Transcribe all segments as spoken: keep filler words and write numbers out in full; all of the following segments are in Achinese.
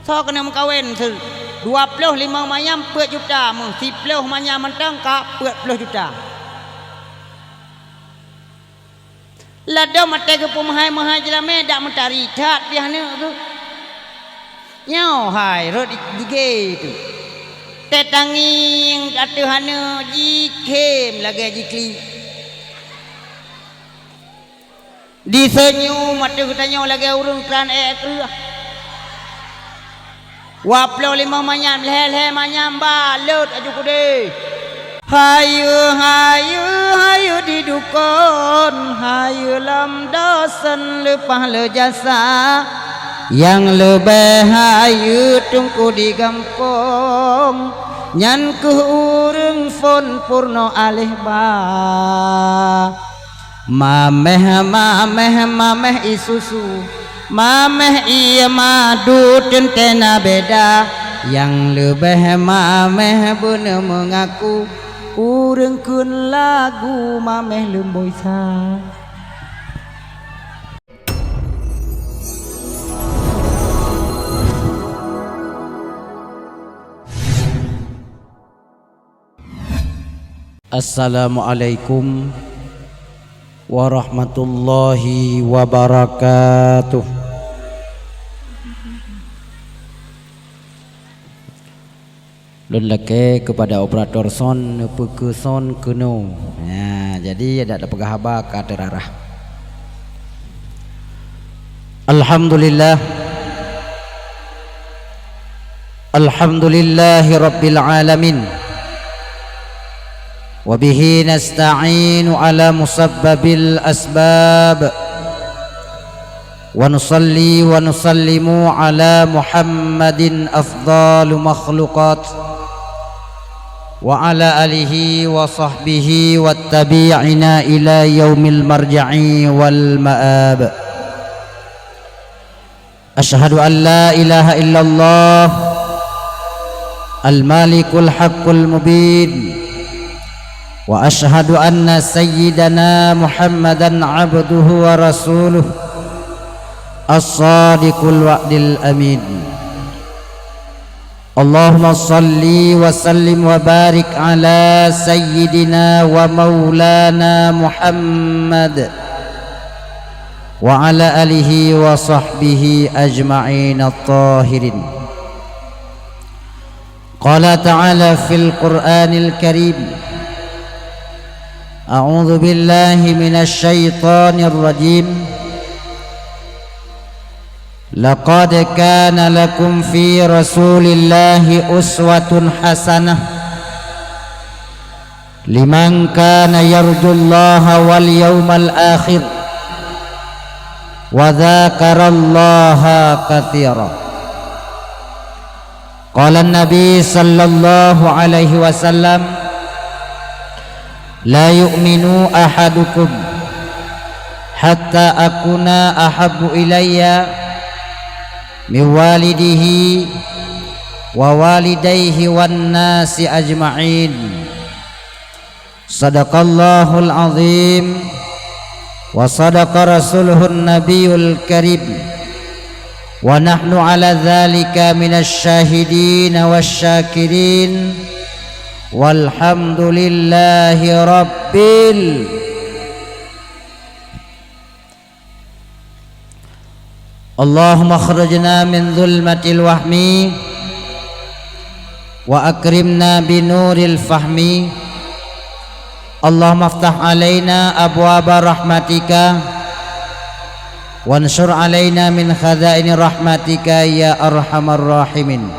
Soe keuneuk meukawen, dua ploh limong manyam peuet juta, meuh siploh manyam mantong ka peuet ploh juta. Ladôm até geupeumeuhai-meuhai jeulamé dak meutari that pih aneuk geuh. Nyoe hai rot jigé tu. Teutangieng ateueh aneuk jikhém lagée jiklik. Diseunyum ateueh geutanyoe lagée ureuëng kran ék kreueh. Dua ploh limong manyam, lhée-lhée manyam balot aju keudeh. Hayeue, hayeue, hayeue di dukon, hayeue lam dosen leupah le jasa. Nyang leubeh hayeue teungku di gampông, nyan kheueh ureuëng phon peurunoe aléh ba. Maméh, maméh, maméh ie susu, maméh ie madu teuntée na beda. Nyang leubeh maméh beuneumeungaku, ureuëng kheun lagu maméh leumboi sa. Assalamualaikum warahmatullahi wabarakatuh. Lôn lakée keupada operator son neupeukeue son keunoe. Nah, jadi adak tapeugah haba ka teurarah. Alhamdulillah. Alhamdulillahi rabbil alamin. Wa bihi nasta'inu ala musabbabil asbab. Wa nusalli wa nusallimu ala Muhammadin afdalu makhluqat. Wa ala alihi wa sahbihi wa tabi'ina ila yaumil marja'i wal ma'ab. Asyhadu an la ilaha illallah al-malikul haqqul mubin. Wa asyhadu anna sayyidana Muhammadan abduhu wa rasuluh as-sadiqul wa'dil amin. Allahumma shalli wa sallim wa barik ala sayyidina wa maulana Muhammad wa ala alihi wa sahbihi ajma'in at-tahirin. Qala ta'ala fil Qur'anil Karim, a'udzu billahi minasy syaithanir rajim. Laqad kana lakum fi Rasulillahi uswatun hasanah liman kana yarjullaha wal yaumal akhir wa dzakarallaha katsira. Qala Nabi sallallahu alaihi wasallam, "La yu'minu ahadukum hatta akuna ahabbu ilayya min walidihi wa walidayhi wan nasi ajma'in." Sadaqallahul azim wa sadaqa rasuluhun nabiyul karim. Wa nahnu ala dzalika minasy syahidin wasy syakirin. Walhamdulillahi rabbil. Allahumma akhrijna min zulmatil wahmi wa akrimna bi nuril fahmi. Allahumma aftah alaina abwaba rahmatika wansyur alaina min khazaini rahmatika ya arhamar rahimin.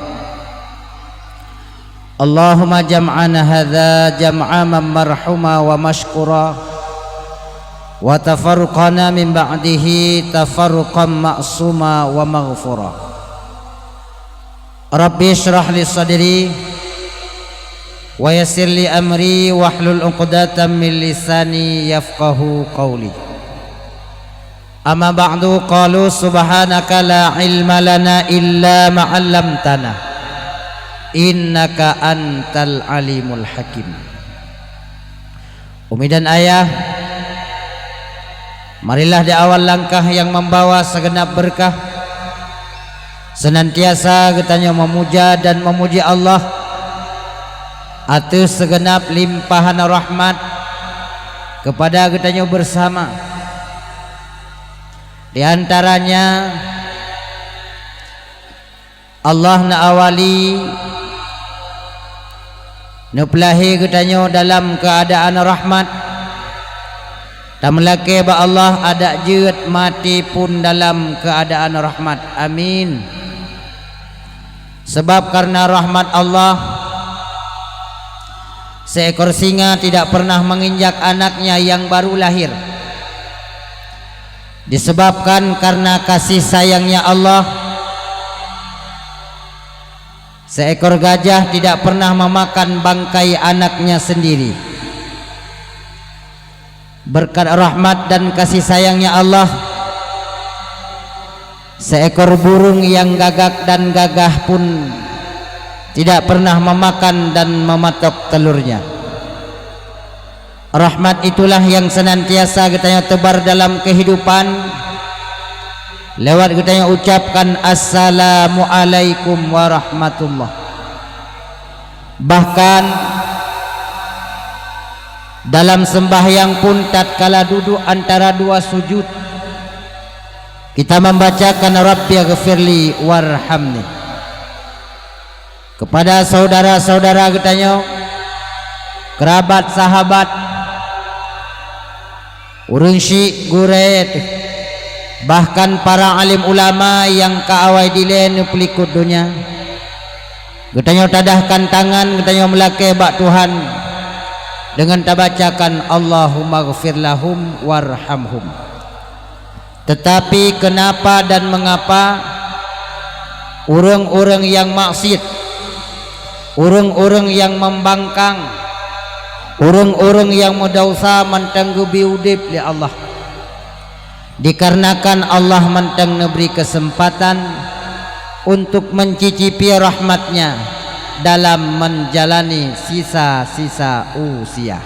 Allahumma jam'ana hadza jam'a marhuma wa masykurah, wa tafarruqana min ba'dihi tafarruqan ma'suma wa maghfurah. Rabbi syrah li sadri wa yassir li amri wahlul uqdatan min lisani yafqahu qawli. Amma ba'du, qalu subhanaka la ilma lana illa ma 'allamtana innaka antal alimul hakim. Umi dan ayah, marilah di awal langkah yang membawa segenap berkah, Senantiasa geutanyoe meumuja dan meumuji Allah ateueh seugeunab limpahan rahmat keupada geutanyoe beusama. Di antaranya, Allah neuawali neupeulahé geutanyoe dalam keuadaan rahmat. Tameulakée bak Allah adak jeuet maté pun dalam keuadaan rahmat. Amin. Sebab karena rahmat Allah, seekor singa tidak pernah menginjak anaknya yang baru lahir. Disebabkan karena kasih sayangnya Allah, seekor gajah tidak pernah memakan bangkai anaknya sendiri. Berkat rahmat dan kasih sayangnya Allah, seekor burung yang gagak dan gagah pun tidak pernah memakan dan mematok telurnya. Rahmat itulah yang senantiasa geutanyoe tebar dalam kehidupan lewat geutanyoe ucapkan, "Assalamualaikum warahmatullah." Bahkan dalam sembahyang pun, tatkala duduk antara dua sujud, kita membacakan, "Rabbighfirli warhamni." Kepada saudara-saudara geutanyoe, kerabat sahabat, ureuëng syik, gurée, bahkan para alim ulama nyang ka awai dilée neupeulikot donya, geutanyoe tadahkan tangan, geutanyoe meulakée bak Tuhan deungon tabacakan, "Allahummaghfir lahum warhamhum." Tetapi kenapa dan mengapa ureuëng-ureuëng nyang maksiet, ureuëng-ureuëng nyang membangkang, ureuëng-ureuëng nyang meudesya mantong geubri udeb lé Allah? Dikarenakan Allah mantong neubri keuseumpatan untuk mencicipi rahmat-Nya dalam menjalani sisa-sisa usia.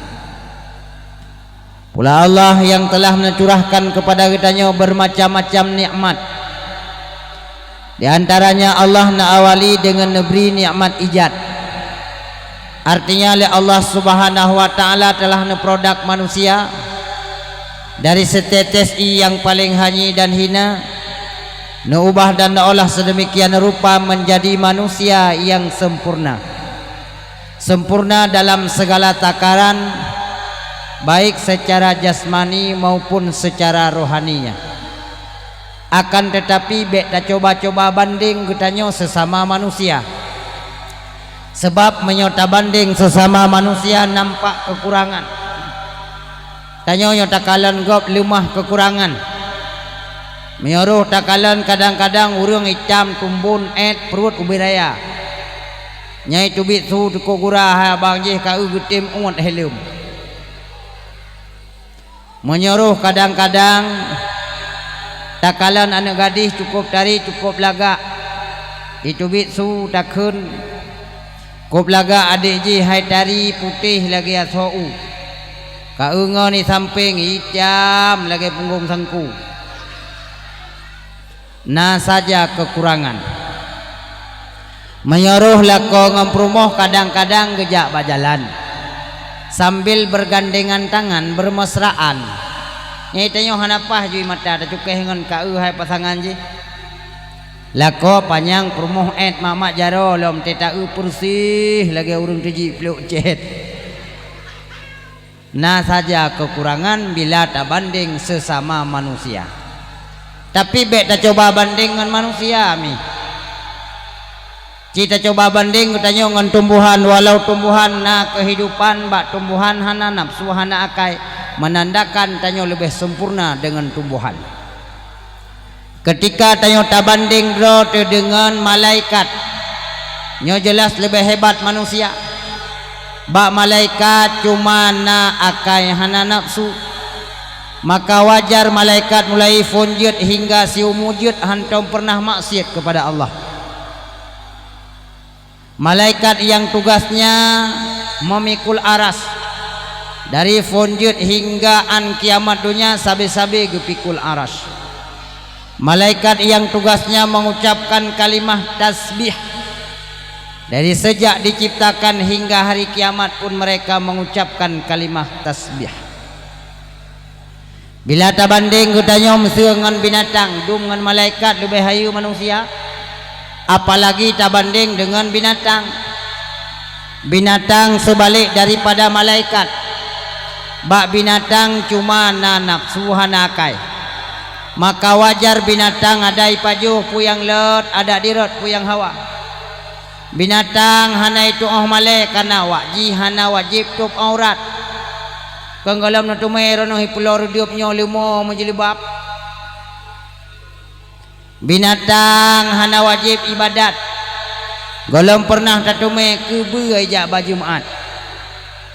Pula Allah nyang telah neucurahkan keupada geutanyoe beumacam-macam nikmat. Di antaranya Allah neuawali deungon neubri nikmat ijat. Artinya lé Allah Subhanahu wa Ta'ala telah neuprodak manusia dari setetes ié nyang paleng hanyi dan hina, neuubah dan neuolah seudeumikian rupa meunjadi manusia nyang sempurna. Sempurna dalam segala takaran, baik secara jasmani maupun secara rohaninya. Akan tetapi, bék tacoba-coba bandeng geutanyoe seusama manusia. Sabab meunyoe tabandeng seusama manusia nampak keukurangan. Tanyoe nyoe takalon gob leumah keukurangan. Meunyoe roh takalon kadang-kadang ureuëng itam tumbon éet pruet ubit raya. Nyai teubiet su teukok gura hai abang jih ka eu geutem uet heleuem. Meunyoe roh kadang-kadang takalon aneuëk gadih cukôp tari cukôp lagak, iteubiet su takheun, kôp lagak adék jih hai tari putéh lagée asoe u. Ka eu ngon i sampéng itam lagée punggong sangku. Na saja keukurangan. Meunyoe roh lakoe ngon peurumoh kadang-kadang geujak bak jalan, sambil bergandengan tangan, bermesraan. Nyai tanyoe hana paih jui mata tacukéh ngon ka eu hai pasangan jih. Lakoe panyang, peurumoh éet, mak-mak jaroe lom, teuta eu peureusih lagée ureuëng teujik plok cét. Na saja keukurangan bila tabandeng seusama manusia. Tapi bék tacoba bandeng ngon manusia, mi. Ci tacoba bandeng geutanyoe ngon tumbuhan, walau tumbuhan na keuhidupan, bak tumbuhan hana nafsu, hana akai, meunandakan tanyoe leubeh sempurna deungon tumbuhan. Keutika tanyoe tabandeng droe teuh deungon malaikat, nyoe jeulaih leubeh hebat manusia. Bak malaikat cuma na akai hana nafsu, maka wajar malaikat mulai phon jeuet hingga siumu jeuet hantom peureunah maksiet keupada Allah. Malaikat nyang tugasnya memikul aras. Dari phon jeuet hingga án kiamat donya sabe-sabe geupikul aras. Malaikat yang tugasnya mengucapkan kalimah tasbih. Dari sejak diciptakan hingga hari kiamat pun mereka mengucapkan kalimah tasbih. Bila tabandeng geutanyoe miseue ngon binatang, dum ngon malaikat leubeh hayeue manusia, apalagi tabandeng deungon binatang. Binatang seubalek daripada malaikat. Bak binatang cuma na nafsu, hana akai. Maka wajar binatang ada ipajoh peue nyang lôt, ada dirot peue nyang hawa. Binatang hana itu'oh malée kana awak jih hana wajéb tôb aurat. Kon gohlom neuteumé droeneuh ipeulo reudeup nyoe leumo meujeulibab. Binatang hana wajéb ibadat. Gohlom peureunah tateumé keubeue ijak bak Jumat.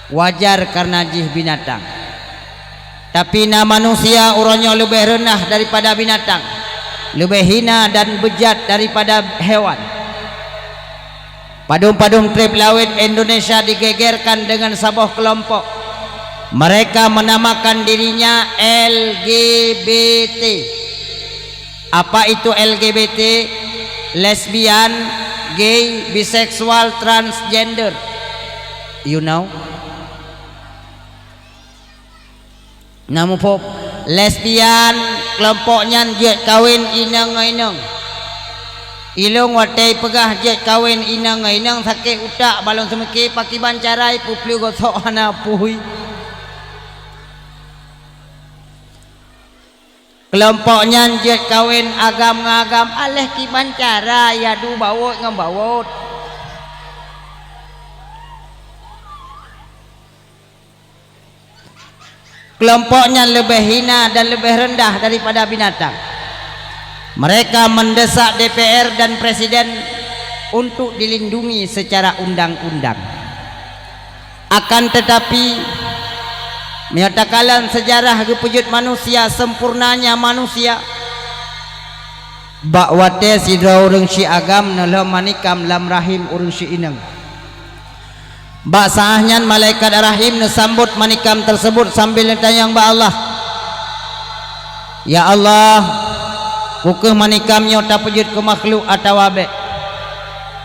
Wajar kareuna jih binatang. Tapi na manusia uroe nyoe leubeh reundah daripada binatang, leubeh hina dan beujat daripada hewan. Padum-padum treb lawét Indonesia digegerkan deungon saboh keulompok. Mereka menamakan dirinya L G B T. Apa itu L G B T? Lesbian, gay, biseksual, transgender. You know? Na muphom, lesbian, keulompok nyan jeuet kawén inong ngon inong. Ilong watée peugah jeuet kawén inong ngon inong sakét utak, bak lôn seumike pakiban cara ipeuplu gosok hana pui. Keulompok nyan jeuet kawén agam ngon agam, aléh kiban cara yadu bawot ngon bawot. Keulompok nyan leubeh hina dan leubeh reundah daripada binatang. Mereka mendesak D P R dan Presiden untuk dilindungi secara undang-undang. Akan tetapi, meunyoe takalon seujarah geupeujeuet manusia, sempurnanya manusia, bak watée sidroe ureuëng si agam neulhom manikam lam rahim ureuëng si inong. Bak saát nyan malaikat rahim neusambot manikam teuseubot sambil neutanyong bak Allah, "Ya Allah, peu kheueh manikam nyoe tapeujeuet keu makhluk atawa bék?"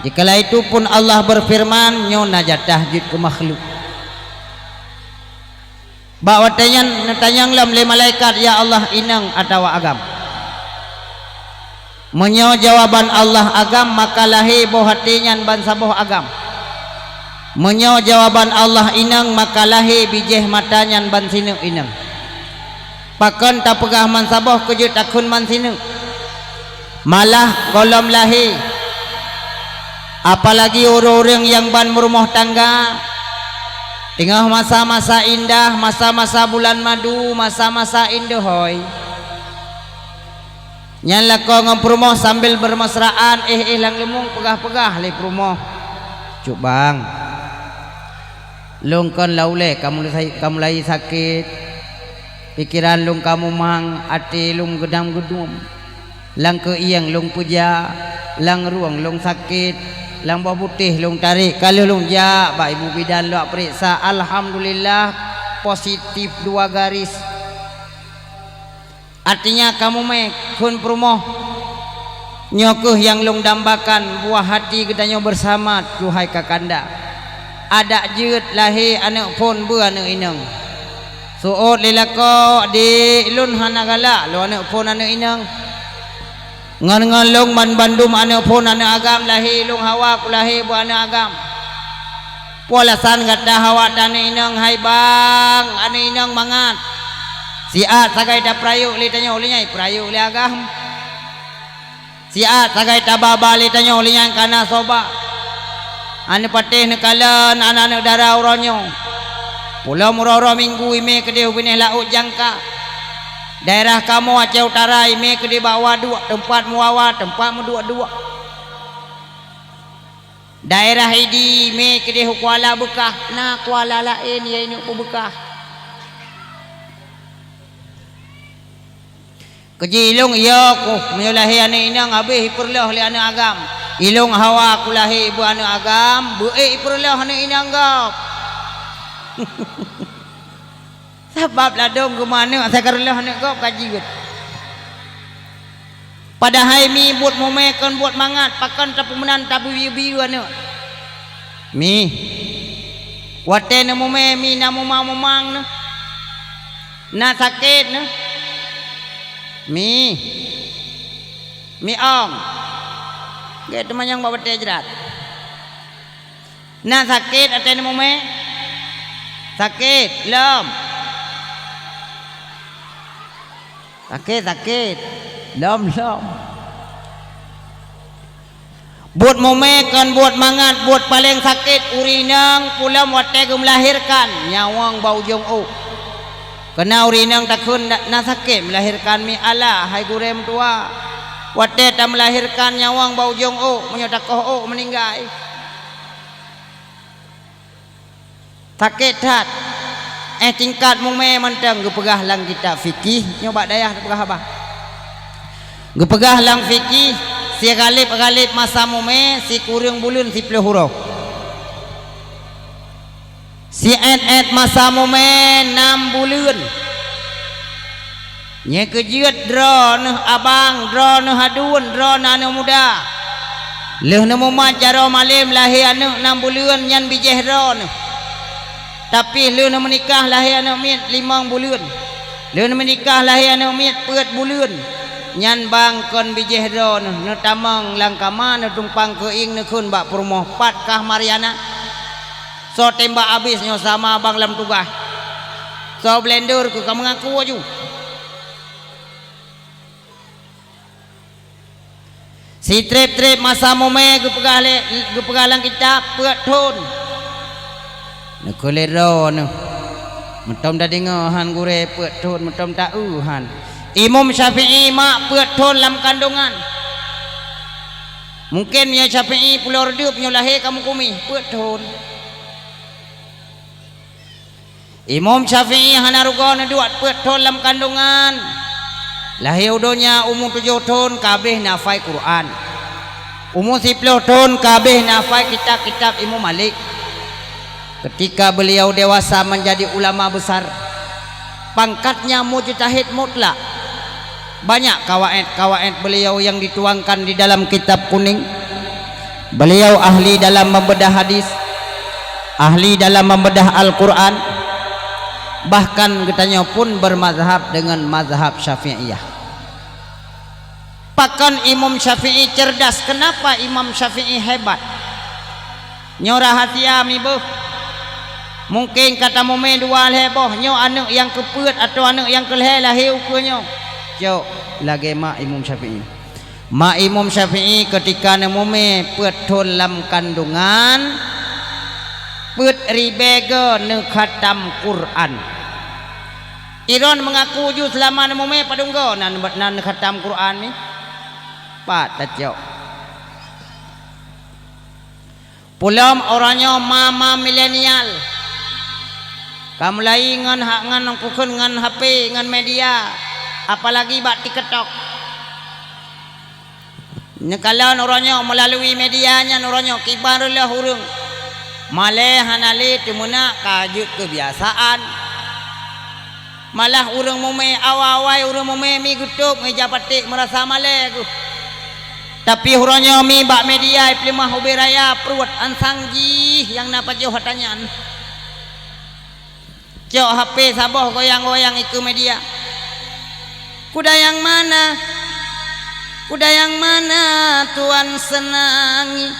Dikala itu pun Allah beufeureuman, "Nyoe na jatah jeuet keu makhluk." Bak watée nyan neutanyong lom lé malaikat, "Ya Allah, inong atawa agam?" Meunyoe jawaban Allah agam, maka lahé boh até nyan ban saboh agam. Meunyoe jawaban Allah inong, maka lahé bijéh mata nyan ban sineuk inong. Pakon tapeugah man saboh keu jeuet takheun man sineuk? Malah gohlom lahé, apalagi ureuëng-ureuëng nyang ban meurumoh tangga, teungoh masa-masa indah, masa-masa bulan madu, masa-masa indeuhôi. Nyan lakoe ngon peurumoh sambil beurmeusraan, éh-éh lam leumong peugah-peugah lé peurumoh, "Cut bang, lôn kon lam ulée ka mulai, ka mulai sakét, pikeran lôn ka mumang, até lôn geudam-geudum, lam keuieng lôn peuja, lam rueng lôn sakét, lam boh putéh lôn tarék, ka lheueh lôn jak bak ibu bidan lôn peuriksa, alhamdulillah positif dua garis." Artinya kamoe méuh kheun peurumoh, nyoe kheueh nyang lôn dambakan buah hati geutanyoe beusama, keuhai kakanda. Adak jeuet lahé aneuëk phon beu aneuëk inong. Seuôt lé lakoe, "Dik, lôn hana galak lôn aneuëk phon aneuëk inong. Ngon-ngon lôn banbandum aneuëk phon aneuëk agam lahé, lôn hawa kulahé beu aneuëk agam." Peue alasan gata hawa taneuëk inong, hai bang? Aneuëk inong mangat. Siat sagai tapeurayeuk lé tanyoe lé nyan, peurayeuk lé agam. Siat sagai tababa lé tanyoe lé nyan kana soe ba. Aneuëk patéh neukalon aneuëk dara uroe nyoe. Pulo uroe-uroe minggu imé keudeh u binéh laôt jangka. Daerah kamoe Aceh Utara imé keudeh bak waduk, teumpat meuwawa, teumpat meuduek-duek. Daerah Idi mé keudeh u Kuala Beukah, na kuala laén nyang inong peubeukah. Keuji ilong iya kuh, meunyoe lahé aneuëk inong habéh ipeureuloh lé aneuëk agam. Ilong hawa kulahé beu aneuëk agam, beu ék ipeureuloh aneuëk inong gob. Sabab ladôm geumeuaneuëk asai ka reuloh aneuëk gob ka jeuet. Padahai mi buet mumè kon buet mangat, pakon tapeumeunan tabiyeu-biyeu aneuk. Mi, watèe neumumè mi na mumang-mumang neuh, na sakét neuh. Mi, mi ong, gèt teumanyong bak watèe jrat. Na sakét watèe neumumè? Sakét, lom. Sakét, sakét. Lom, lom. Buet mumè kon buet mangat, buet paleng sakét ureueng inong pulom watèe geumeulahérkan, nyawöng bak ujông ôk. Keunan ureueng inong takheun na, na sakét meulahérkan mi Allah, hai gurèe meutuah. Watèe tameulahérkan nyawöng bak ujông ôk, meunyoe takoh ôk meuninggai. Sakét that. Eh, tingkat mumè mantong geupeugah lam kitab fikih, nyoe bak dayah geupeugah haba. Geupeugah lam fikih, si ghalib-ghalib masa mumè sikureueng buleuen siploh uroe. Si èt-èt masa mumè nam buleuen. Nyan keuh jeuet droeneuh abang, droeneuh aduen, droeneuh aneuk muda. Lheueh neumumat jaroe malém lahé aneuk nam buleuen nyan bijéh droeneuh. Tapi lheueh neumeunikah lahé aneuk miet limong buleuen. Lheueh neumeunikah lahé aneuk miet peuet buleuen. Nyan bang kon bijéh droeneuh, neutamong lam kama, neutumpang keuieng, neukheun bak peurumoh, "Pat kah Mariana?" Soe tembak abéh nyoe sama bang lam tugaih. Soe blender keu ka meungaku aju. Sitrép-trép masa mumè geupeugah lé, geupeugah lam kitab peuet thon. Neukheun lé droeneuh. Meutom tadeungoe han gurèe peuet thon, meutom taeu han. Imam Syafi'i mak peuet thon lam kandongan. Mungken meunyoe Syafi'i pulo reudeup nyoe lahé ka meukumih, peuet thon. Imam Syafi'i hana rugoe neuduek peuet thon lam kandongan. Lahé u donya umu tujoh thon ka habéh neuhafai Quran. Umu siploh thon ka habéh neuhafai kitab-kitab Imam Malik. Ketika beliau dewasa menjadi ulama besar, pangkatnya mujtahid mutlak. Banyak kawaid-kawaid beliau yang dituangkan di dalam kitab kuning. Beliau ahli dalam membedah hadis, ahli dalam membedah Al-Quran, bahkan geutanyoe pun bermazhab dengan mazhab Syafi'iyah. Pakon Imam Syafi'i cerdas? Kenapa Imam Syafi'i hebat? Nyoe rahasia mibeuh. Mungken ka tamumé dua lhèe boh, nyoe aneuk nyang keupeuet atawa aneuk nyang keulhèe lahé ukeue nyoe. Cok, lagèe mak Imam Syafi'i. Mak Imam Syafi'i keutika neumumé peuet thon lam kandongan, peuet ribèe goe neukhatam Quran. Iron meungaku ju seulama neumumé padum goe nan, nan neukhatam Quran mi. Pat tacok. Pulom uroe nyoe ma-ma milenial ka mulai ngon ha-, ngon kukheun ngon H P, ngon media, apalagi bak TikTok. Neukalon uroe nyoe meulalui media nyan uroe nyoe kiban reuloh ureueng malèe hana lé teumeunak ka jeuet keubiasaan. Malah ureueng mumé, awai-awai ureueng mumé mi geutôb ngon ija paték meurasa malèe geuh. Tapi uroe nyoe mi bak media ipeuleumah ubé raya pruet ansang jih nyang na pajoh ata nyan. Cok H P saboh goyang-goyang ikeue media. Kuda yang mana? Kuda yang mana tuan senangi?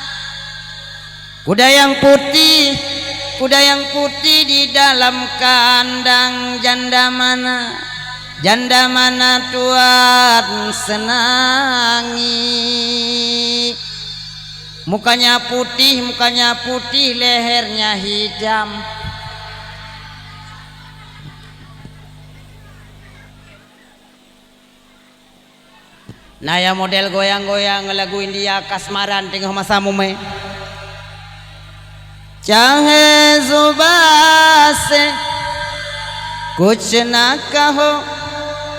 Kuda yang putih, kuda yang putih di dalam kandang, janda mana? Janda mana tuan senangi? Mukanya putih, mukanya putih, lehernya hitam. Na nyang model goyang-goyang lagu India kasmaran teungoh masa mumé. चाहे जुबां से कुछ ना कहो,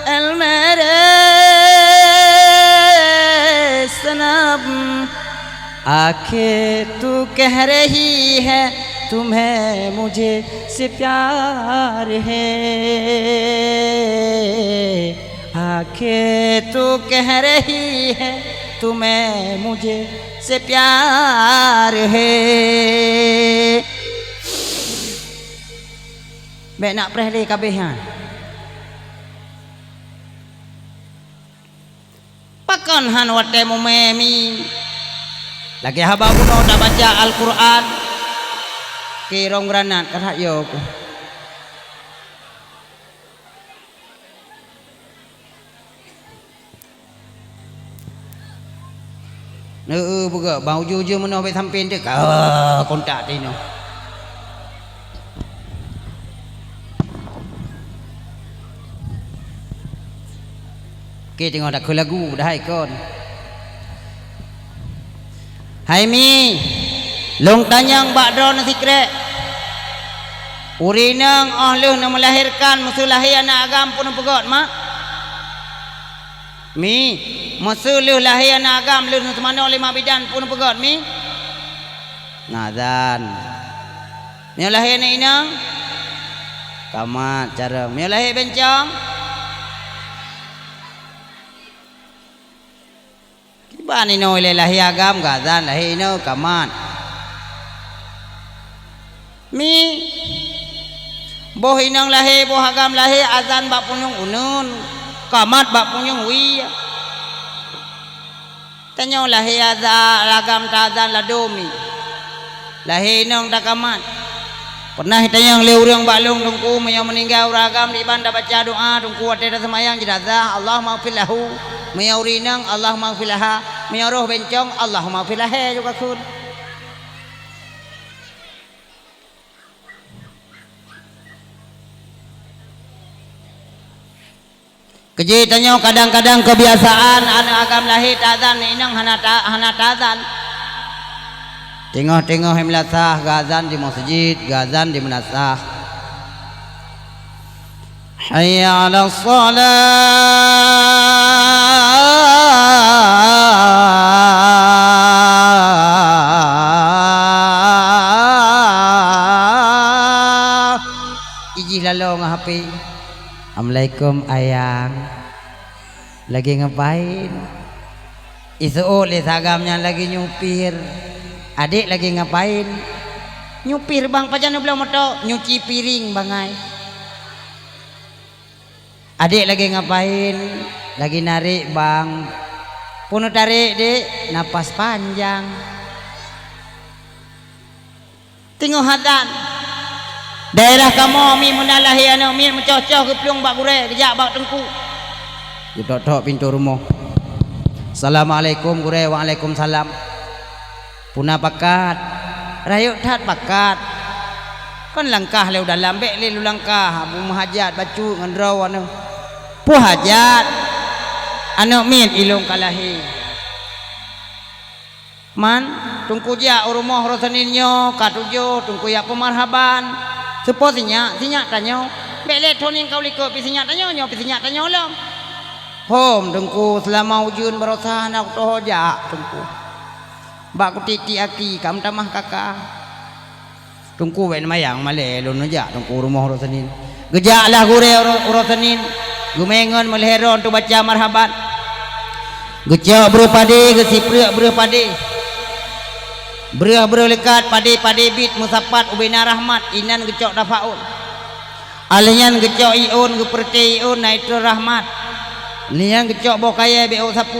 ऐ मेरे सनम, आंखें तू कह रही है, तुम्हें मुझे से प्यार है। आंखें तू कह रही है, तुम्हें मुझसे प्यार है। Bèk nak preh lé ka abéh nyan. Pakon hana watèe mumè, Mi? Lagèe haba bunoe tabaca Al-Qur'an. Keu rông granat ka that yo keuh. Neueu beugöt bang ujeue-ujeue meunoe bèk sampé teuk ka kontak tinoh. Oke, teungoh takheun lagu dah hai kon. Hai Mi, lôn tanyong bak droeneuh sikrek. Ureueng inong óh lheueh neumeulahérkan meuseu lahé aneuk agam peue neupeugöt, Mak? Mi, meuseu lheueh lahé aneuk agam lheueh neuseumanoe lé mak bidan peue neupeugöt, Mi? Ngazan. Meunyoe lahé aneuk inong? Kamat carông. Meunyoe lahé bencong? Kiban inoe ilèe lahé agam geuazan, lahé inoe kamat. Mi, boh inong lahé, boh agam lahé, azan bak punyueng uneuen, kamat bak punyueng wie. Tanyoe lahé aza-, agam taazan ladôm, Mi. Lahé inong takamat. Pernah itanyong lé ureueng bak lôn, Teungku, meunyoe meuninggai ureueng agam diban tabaca doa, Teungku, watèe taseumayang jenazah, Allahummaghfir lahu. Meunyoe ureueng inong, Allahummaghfir laha. Meunyoe roh bencong, Allahummaghfir laha, ju kakheun. Keujih tanyoe kadang-kadang keubiasaan aneuk agam lahé taazan, inong hana ta-, hana taazan. Teungoh-teungoh meulasah geuazan di meuseujid, geuazan di meulasah. Hayya 'alas shalah. Ijih laloe ngon H P. Assalamualaikum, Ayang. Lagi ngapain? Iseuôt lé si agam nyan lagi nyupir. Adék lagi ngapain? Nyupir, Bang, pajan neubloe moto? Nyuci piring, Bang ai. Adék lagi ngapain? Lagi narék, Bang. Peue neutarek, Dek? Napas panjang. Teungoh azan. Daerah kamoe Mi meunan lahé aneuk miet meucoh-coh geuplueng bak gurèe, geujak bak teungku. Geutok-tok pintoe rumoh. "Assalamualaikum, gurèe." "Waalaikumsalam." "Peue na pakat?" "Rayeuk that pakat." "Kon langkah lé u dalam, bèk lé lôn langkah, abu meuhajat bacut ngon droeneuh." "Peue hajat?" "Aneuk miet ilôn ka lahé." Man, teungku jak u rumoh uroe Senin nyoe ka tujoh, teungku jak peumarhaban. Seupôt sinyak, sinyak tanyoe. Bèk lé thon nyang ka u likot pih sinyak tanyoe, nyoe pih sinyak tanyoe lom. Hom, teungku, seulama ujeuen baroesa hana kutoho jak, teungku. Bak kutiek-tiek aki, ka meutamah kaka. Teungku bèk neumayang malèe, lôn neujak teungku rumoh uroe Senin. Geujak lah gurèe uroe, uroe Senin, geumè ngon meulhèe droe teubaca marhaban. Geucok breueh padé, geusipreuk breueh padé. Breueh-breueh leukat, padé-padé bit meusapat ubena rahmat, inan geucok tafaul. Alèh nyan geucok iôn, geupeureuté iôn, na itrön rahmat. Lheuh nyan geucok boh kayèe bèk ôk sapu.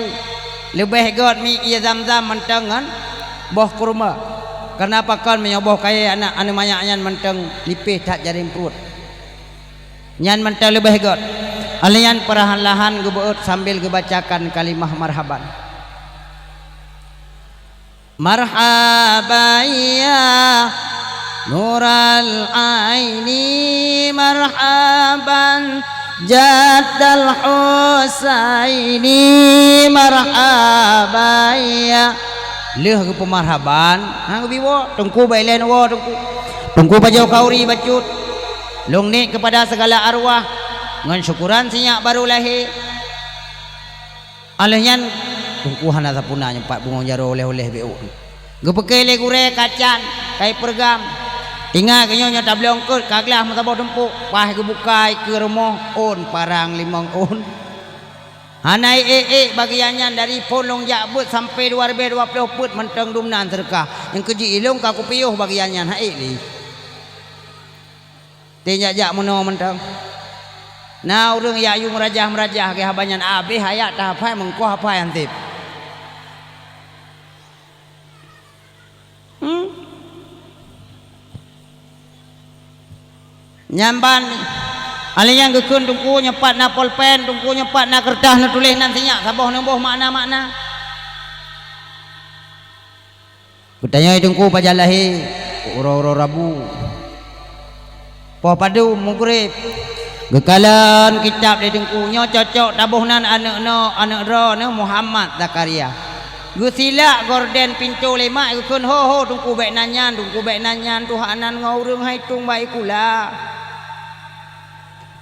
Leubeh gèt mi ié zam-zam mantong ngon boh kurma. Kareuna pakon meunyoe boh kayèe aneuk, aneuk manyak nyan mantong lipéh that jaréng pruet. Nyan mantong leubeh gèt. Alheuh nyan peurlahan-lahan geubeuet sambil geubacakan kalimah marhaban. Marhaban ya nural aini, marhaban jaddal Husaini, marhaban ya. Lheuh geupeumarhaban, han geubi woe, teungku bak ilèe neuwoe teungku. Teungku pajoh khauri bacut. Lôn niet keupada sigala arwah ngon syukuran sinyak barô lahé. Alheuh nyan, teungku hana sapeue na nyoe pat bungong jaroe oleh-oleh bèk ôk. Geupeuké lé gurèe kacan, kai peureugang. Tinggai geuh nyoe, nyoe tablong keuet ka glah meusaboh tumpôk, paih geubuka ikeue rumoh, ôn parang limong ôn. Hana ék-ék bagian nyan, dari phon lôn jak beuet sampoe dua ribèe dua ploh peuet mantong dumnan seudeukah. Nyang keu jih ilôn ka kupiôh bagian nyan, han ék lé. Teuh jak-jak meunoe mantong. Na ureueng jak yue meurajah-meurajah lagèe haba nyan, abéh ayat tahafai, meungkoh hafai han sép. Hmm? Nyan ban, alèh nyan geukheun teungku, nyoe pat na polpen, teungku, nyoe pat na keureutah neutuléh nan sinyak saboh neuboh makna-makna. Geutanyoe teungku pajan lahé, uroe-uroe Rabu. Poh padum, Maghrib. Geukalon kitab lé teungku, nyoe cocok taboh nan aneuk noe, aneuk droeneuh Muhammad Zakaria. Geusilak gorden pintoe lé mak, geukheun, "Ho, ho, teungku bèk nan nyan, teungku bèk nan nyan, tuha nan ngon ureueng hai tueng bak sikula."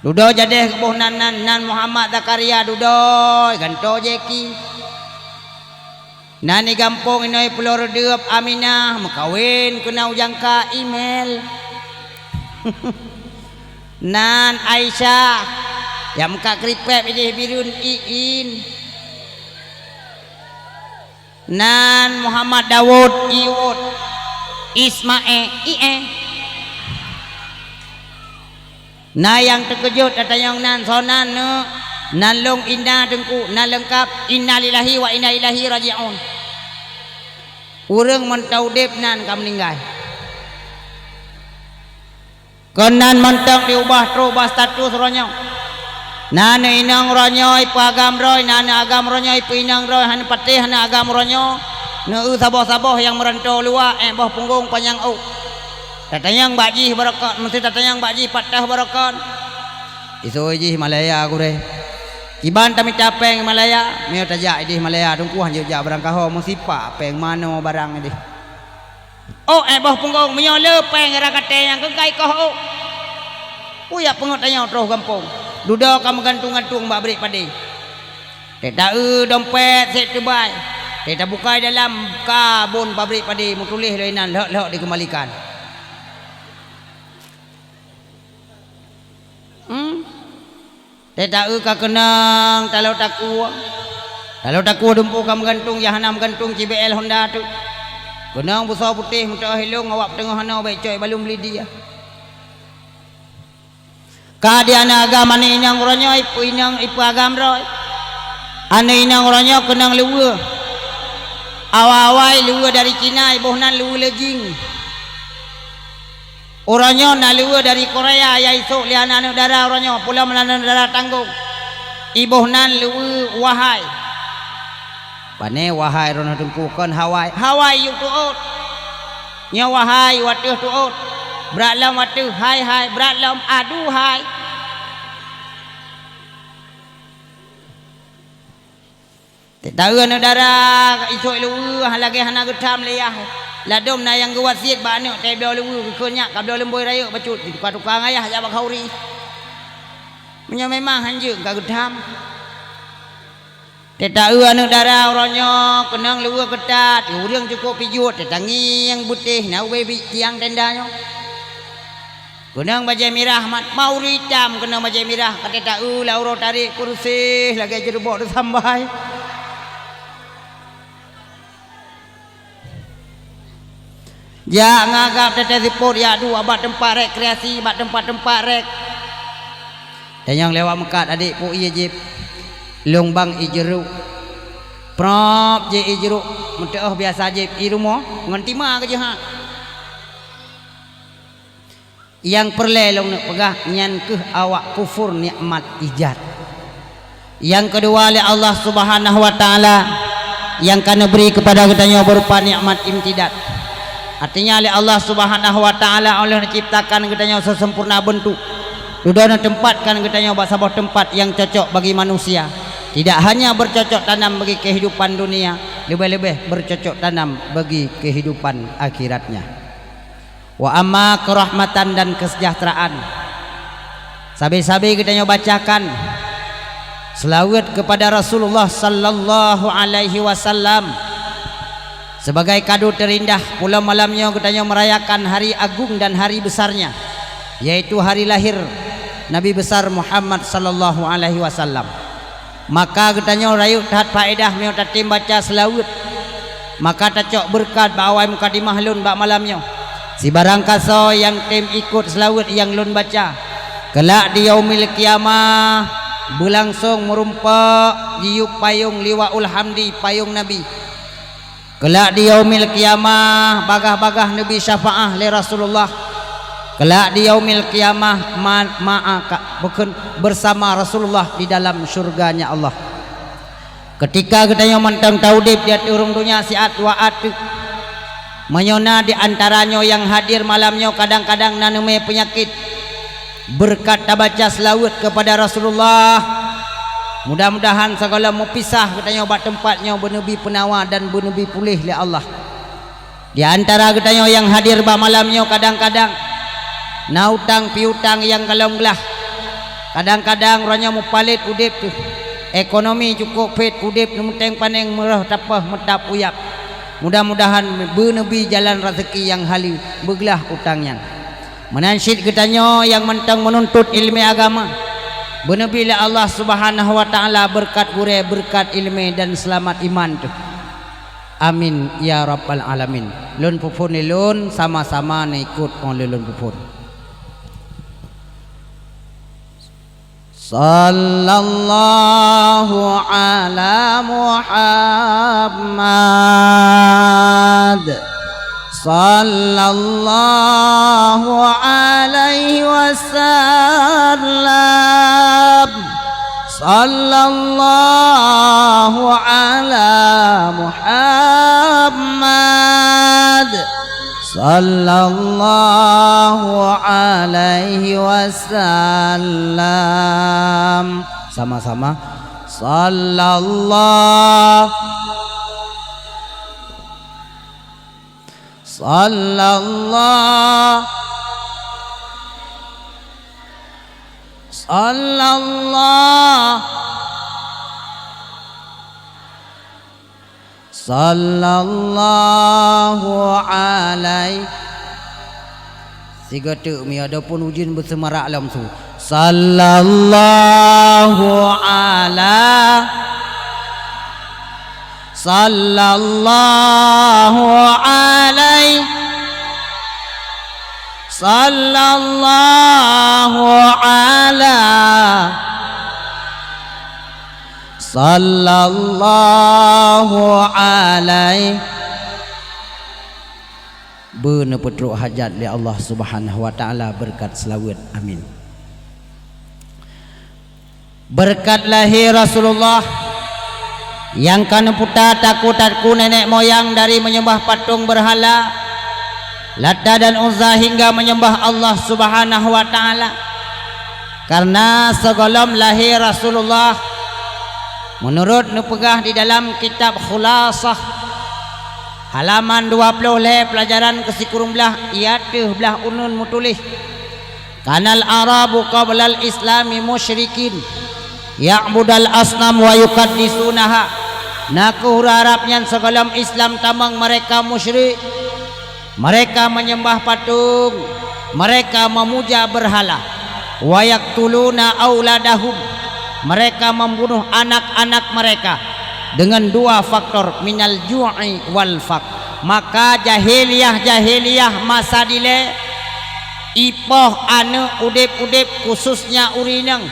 Dudoe jadèh geuboh nan, nan, nan Muhammad Zakaria dudoe, gantoe jeki. Nan di gampông inoe Pulo Reudeup, Aminah meukawen keunan u Jangka, Imel. Nan Aisyah, nyang meukat keuripèp idéh Bireuen, Iin. Nan Muhammad Daud, Iut. Ismail, Ie. Na nyang teukeujot tatanyong nan, soe nan, neuk? Nan lôn Inna teungku, nan leungkap Innalillahi wa inna ilaihi raji'un. Ureueng mantong udép nan ka meuninggai. Keunan mantong diubah trok bak status uroe nyoe. Na aneuk inong uroe nyoe ipeuagam droe, na aneuk agam uroe nyoe ipeuinong droe, hana patéh aneuk agam uroe nyoe. Neu-eu saboh-saboh nyang meuranto luwa, ék boh punggong panyang ôk. Tatanyong bak jih barokon, meusé tatanyong bak jih pat teuh barokon. Isoi jih Malaya gurèe. Kiban tamita péng Malaya, meunyoe tajak idéh Malaya teungku hanjeuet jak barangkaho meusipa péng manoe barang idéh. Ôk ék boh punggong, meunyoe le péng raka tée nyang keukai koh ôk. Uyak peungeut tanyoe troh gampông. Dudoe ka meugantung-gantung bak brek padé. Tée ta-eu dompet sép teubai. Tée tabukai dalam ka bon pabrik padé meutuléh lé inan lhok-lhok dikeumalikan. Hmm? Tée ta-eu ka keunong taloe takue. Taloe takue dumpeue ka meugantung, nyang hana meugantung C B L Honda teuk. Keunong beusoe putéh meuteuoh ilong awak peuteungoh hanoe bèk cok ibalum beli dia. Ka di aneuk agam aneuk inong uroe nyoe ipeu-inong ipeuagam droe. Aneuk inong uroe nyoe keunong luweue. Awai-awai luweue dari Cina, iboh nan luweue lejing. Uroe nyoe na luweue dari Korea, ya isok lé aneuk dara uroe nyoe, peulom aneuk dara tanggong. Iboh nan luweue wahai. Pane wahai droeneuh teungku kon hawai. Hawai yue tuôt. Nyoe wahai wateuh tuôt. Brat lom wateuh hai hai brat lom aduhai. Teuh taeu aneuk dara isok luweue lagée hana geutham lé yah. Ladom na nyang geuwasiet bak aneuk tée bloe luweue geukheun nyak ka bloe leumboi rayeuk bacut dituka-tuka ngon yah jak bak khauri. Meunyoe memang hanjeuet ka geutham. Teuh taeu aneuk dara uroe nyoe keunong luweue keutat, ureuëng cukôp pijuet, teutangieng beutéh na ubé bi-, tiang tenda nyoe. Keunong bajée mirah mat, mauri itam keunong bajée mirah, ka teuh taeu lam uroe tarek peureuseh lagée jeureubok teusambai. Jak ngagab teuh-teuh sipot jak duek bak teumpat rekreasi, bak teumpat-teumpat rek. Tanyong lewat meukat adek po ie jép, lông bang ie jruk. Prop jép ie jruk, meuteuoh biasa jép ie rumoh ngon tima keujeuhat. Nyang peureulée lôn neuk peugah nyan kheueh awak kufur nikmat ijad. Nyang keudua lé Allah Subhanahu wa Ta'ala nyang ka neubri keupada geutanyoe beurupa nikmat imtidad. Artinya lé Allah Subhanahu wa Ta'ala Allah neuciptakan geutanyoe seusempurna beuntuk. Dudoe neuteumpatkan geutanyoe bak saboh teumpat nyang cocok bagi manusia. Tidak hanya bercocok tanam bagi kehidupan dunia, leubeh-leubeh bercocok tanam bagi kehidupan akhiratnya. Wa amma keurahmatan dan kesejahteraan, sabe-sabe geutanyoe bacakan seulaweuet keupada Rasulullah sallallahu alaihi wasallam. Sebagai kado teurindah, pulo malam nyoe geutanyoe meurayakan hari agung dan hari besarnya, yaitu hari lahir Nabi Besar Muhammad sallallahu alaihi wasallam. Maka geutanyoe rayeuk that faedah meunyoe tatem baca seulaweuet. Maka tacok beureukat bak awai mukadimah lôn bak malam nyoe. Sibarang kasoe nyang tem ikot seulaweuet nyang lôn baca, keulak di Yaumil Qiyamah beulangsong meurumpok jiyueb payong Liwaul Hamdi, payong Nabi. Keulak di Yaumil Qiyamah bagah-bagah neubi syafaah lé Rasulullah. Keulak di Yaumil Qiyamah ma-, ma'a ka-, bukon, bersama Rasulullah di dalam syurga-Nya Allah. Keutika geutanyoe mantong taudeb di ateueh rhueng donya siat dua ateueh, meunyoe na di antara nyoe nyang hadir malam nyoe kadang-kadang na neumé peunyakét, beureukat tabaca seulaweuet keupada Rasulullah, mudah-mudahan sigohlom meupisah geutanyoe bak teumpat nyoe beuneubi peunawa dan beuneubi puléh lé Allah. Di antara geutanyoe nyang hadir bak malam nyoe kadang-kadang na utang piutang nyang gohlom glah. Kadang-kadang uroe nyoe mupalét udeb teuh. Ekonomi cukôp phét, udeb neumeuténg panéng, meuroh tapoh meutap uyab. Mudah-mudahan beuneubi jalan raseuki nyang haleue beuglah utang nyan. Meunan cit geutanyoe nyang mantong meununtut ileumé agama, beuneubi lé Allah Subhanahu wa Ta'ala beureukat gurée, beureukat ileumé dan seulamat iman teuh. Amin ya rabbal alamin. Lôn peuphon lé lôn, sama-sama neuikot óh lheueh lôn peuphon. Sallallahu ala Muhammad. Sallallahu alaihi wasallam. Sallallahu ala Muhammad. Sallallahu alaihi wasallam. Sama-sama. Sallallahu, sallallahu, sallallahu. Sallallahu alaihi. Sigoe teuk mi, adapun ujeuen beuseumarak lom su. Sallallahu ala, sallallahu alaihi, sallallahu ala. Sallallahu alaihi. Beuneupeutrok hajat lé Allah Subhanahu wa Ta'ala beureukat seulaweuet. Amin. Beureukat lahé Rasulullah nyang ka neuputa taku-taku nenek moyang dari menyembah patong berhala, Lata dan Uzza hingga menyembah Allah Subhanahu wa Ta'ala. Karena sigohlom lahé Rasulullah, meunurot neupeugah di dalam kitab Khulasah, halaman dua ploh lhée, pelajaran keu sikureueng blaih, i ateueh blaih uneuen meutuléh, "Kanal Arabu qablal Islami musyrikin, ya'budal asnam wa yuqaddisunaha." Na kheueh ureuëng Arab nyan sigohlom Islam tamong mereka musyrik. Mereka menyembah patung, mereka memuja berhala. "Wa yaqtuluna auladahum," mereka membunuh anak-anak mereka dengan dua faktor, "minal ju'i wal faqr." Maka jahiliyah-jahiliyah masa dilée ipoh aneuëk udeb-udeb, khususnya ureuëng inong.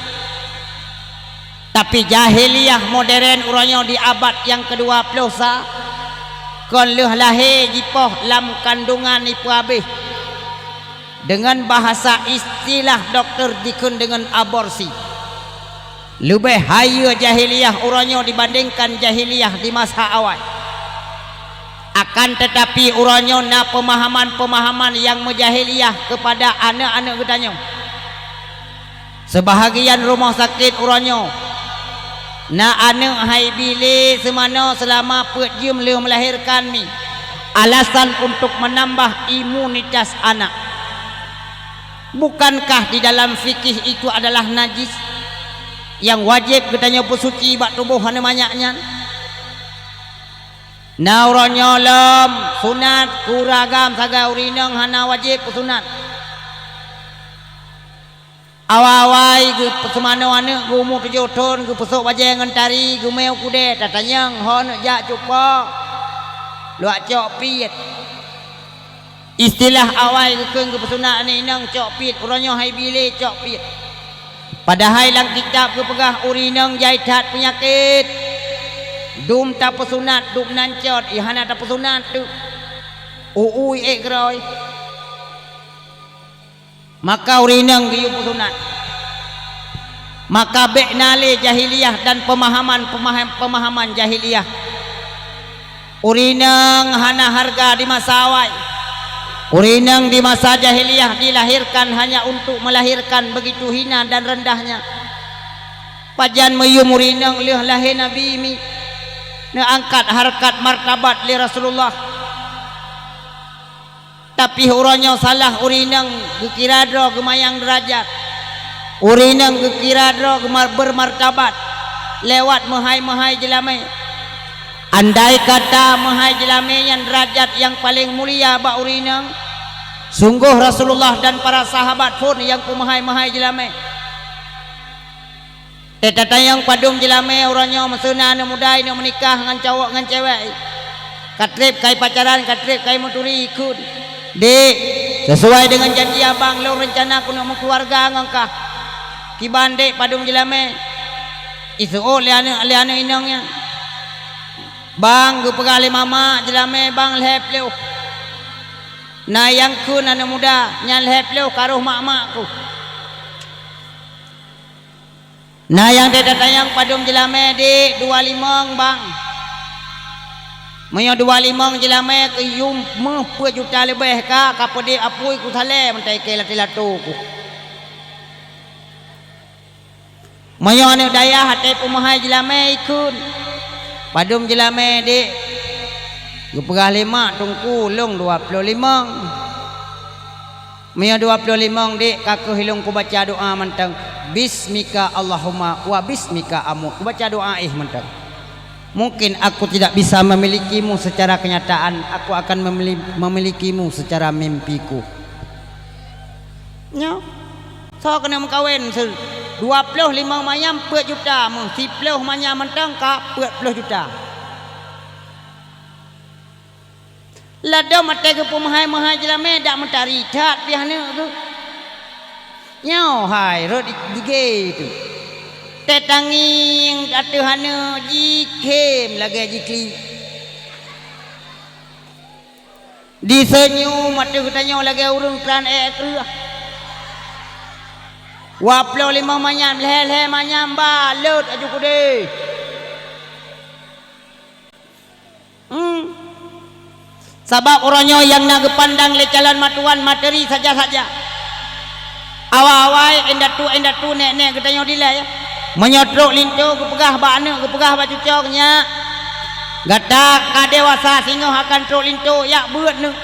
Tapi jahiliyah modern uroe nyoe di abad nyang keudua ploh sa, kon lheueh lahé jipoh lam kandungan ipeuhabéh. Deungon bahasa istilah dokto jikheun deungon aborsi. Leubeh hayeue jahiliyah uroe nyoe dibandingkan jahiliyah di masa awai. Akan teutapi uroe nyoe na peumahaman-peumahaman nyang meujahiliyah keupada aneuëk-aneuëk geutanyoe. Seubahagian rumoh sakét uroe nyoe na aneuëk hai bi lé seumanoe seulama peuet jeuem lheueh meulahérkan mi, alasan untuk meunambah imunitas anak. Bukankah di dalam fikih itu adalah najis nyang wajéb geutanyoe peusuci bak tuboh aneuëk manyak nyan? Na uroe nyoe lom sunat keu ureuëng agam sagai ureuëng inong hana wajéb peusunat. Awai-awai geupeuseumanoe aneuëk geumu tujoh thon, geupeusok bajée ngon tari, geumé u keudée, tatanyong ho aneuëk jak cupo. Luwak cok piet. Istilah awai geukheun geupeusunat aneuëk inong cok piet, uroe nyoe hai bi lé cok piet. Padahai lam kitab geupeugah ureuëng inong jai that peunyakét. Dum tapeusunat, dum nan cot, i hana tapeusunat teuk. Ui-ui ék keurôi. Maka ureuëng inong geuyue peusunat. Maka bék na lé jahiliyah dan peumahaman-peumahaman jahiliyah. Ureuëng inong hana hareuga di masa awai. Ureuëng inong di masa jahiliyah dilahirkan hanya untuk melahirkan, begitu hina dan rendahnya. Pajan meuyuem ureuëng inong lheueh lahé Nabi mi, neuangkat hareukat martabat lé Rasulullah. Tapi uroe nyoe salah ureuëng inong geukira droe geumayang deurajat. Ureuëng inong geukira droe geumar-, beumartabat lewat meuhai-meuhai jeulamé. Andai kata meuhai jeulamé nyan deurajat nyang paleng mulia bak ureuëng inong, sunggoh Rasulullah dan para sahabat phon nyang peumeuhai-meuhai jeulamé. Teutatanyong padum jeulamé uroe nyoe meuseuna aneuëk muda inong meunikah ngon cowok ngon cewek. Ka treb kai pacaran, ka treb kai meuturi ikheun. Dek, sesuai deungon janji abang lôn reuncana keuneuk meukeuluwarga ngon kah. Kiban dek padum jeulamé iseuôt lé aneuëk, lé aneuëk inong nyan. Bang geupeugah lé mamak jeulamé bang lhée ploh. Na nyang kheun aneuëk muda nyan lhée ploh ka roh mak-mak ku. Na nyang teutatanyong padum jeulamé dek dua limong bang. Meunyoe dua limong jeulamé keu yum meuh peuet juta leubeh ka, ka peudeb apui ku salée meutai kée laté-lato ku. Meunyoe aneuëk dayah até peumeuhai jeulamé ikheun, padum jeulamé dek? Geupeugah lé mak teungku lôn dua ploh limong. Meunyoe dua ploh limong dek, ka kheueh ilôn kubaca doa mantong, bismika Allahumma wa bismika amut. Kubaca doa éh mantong. Mungkin aku tidak bisa memilikimu secara kenyataan, aku akan memili-, memilikimu secara mimpiku. Nyoe, soe keuneuk meukawen se-, dua ploh limong manyam peuet juta, meuh siploh manyam mantong ka peuet ploh juta. Ladom até geupeumeuhai-meuhai jeulamé dak meutari that piah neuk geuh. Nyoe hai rot digé tu. Teutangieng ateueh aneuk jikhém lagée jiklik. Diseunyum ateueh geutanyoe lagée ureuëng kran ék kreueh. Dua ploh limong manyam, lhée-lhée manyam balot aju keudeh. Hmm. Sabab uroe nyoe nyang na geupandang lé calon matuan materi saja-saja. Awai-awai indatu-indatu nék-nék geutanyoe dilée, ya. Meunyoe trok linto geupeugah bak aneuk, geupeugah bak cucoe, nyak, gata ka dewasa singoh akan trok linto, yak beuet neuk.